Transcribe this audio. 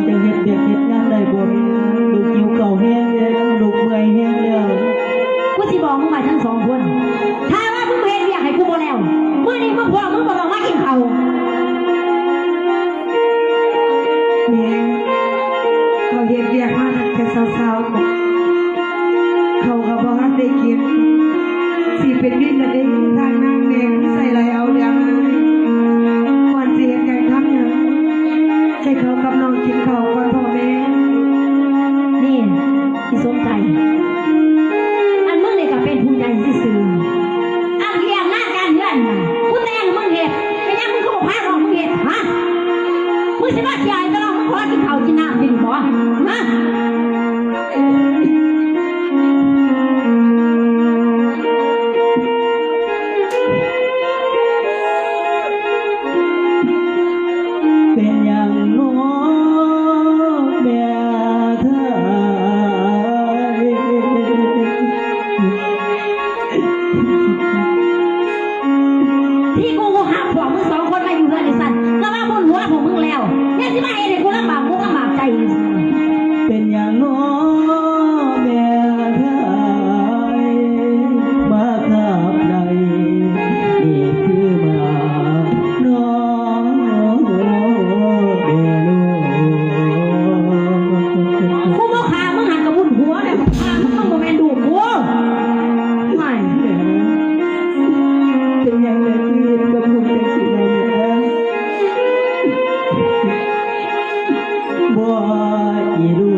ເຈົ້າເຮັດວຽກເຮັດງານໄດ້ບໍ່? ລູກຫິວເຂົ້າແຮງແລ້ວ ລູກເມື່ອຍແຮງແລ້ວ. ກູຊິບອກມຶງວ່າທັງສອງຄົນ ຖ້າວ່າມຶງເຮັດວຽກໃຫ້ກູບໍ່ແລ້ວ ມື້ນີ້ມາພໍ້ມຶງບໍ່ຕ້ອງມາກິນເຂົ້າ. ແມ່ ເຂົາເຮັດວຽກມາຕັ້ງແຕ່ເຊົ້າໆ ເຂົາກໍບໍ່ທັນໄດ້ກິນ ຊິເປັນວິນແລ້ວເດ້. ທາງນາງແມ່ຄືໃສ່ໄຫຼເອົາເລື່ອງ ກ່ອນຊິເຮັດຫຍັງທຳຫຍັງ ໃຫ້ເຂົາກັບນ້ອງກິນເຂົ້າກ່ອນພໍ່ແມ່. ນີ້ ອີສົມໃຈ ອັນມຶງນີ້ກໍເປັນຜູ້ໃຫຍ່ຊື່ໆ ອັນວຽກງານການເຮືອນນະ ກູແຕ່ງໃຫ້ມຶງເຮັດ ເປັນຫຍັງມຶງຄືບໍ່ພານ້ອງມຶງເຮັດ ຮະ? ມຶງຊິມາເສຍໃຫ້ແຕ່ນ້ອງມຶງຂໍກິນເຂົ້າກິນນ້ຳຢູ່ນີ້ບໍ ຮະ? ເປັນຫຍັງນໍແມ່ເທີຍ? ທີ່ກູຮັບພວກມຶງສອງຄົນມາຢູ່ເຮືອນຈັ່ງຊັ້ນ ກໍວ່າບຸນຫົວພວກມຶງແລ້ວ ຍັງຊິມາເຮັດໃຫ້ກູລຳບາກອົກລຳບາກໃຈອີກ. ເປັນຫຍັງນໍແມ່ເທີຍ ມາຂັບໄລ່ ນີ້ຄືມາ ນ້ອງແມ່ລູກ ກູບໍ່ຂ້າມຶງຫັ້ນກໍບຸນຫົວແລ້ວ ຂ້າມຶງ ມຶງບໍ່ແມ່ນລູກກູ. ຫວາຍ ເປັນຫຍັງແມ່ຄືເຮັດກັບລູກຈັ່ງຊີ້ລະແມ່? ບໍ່ ອີລູກ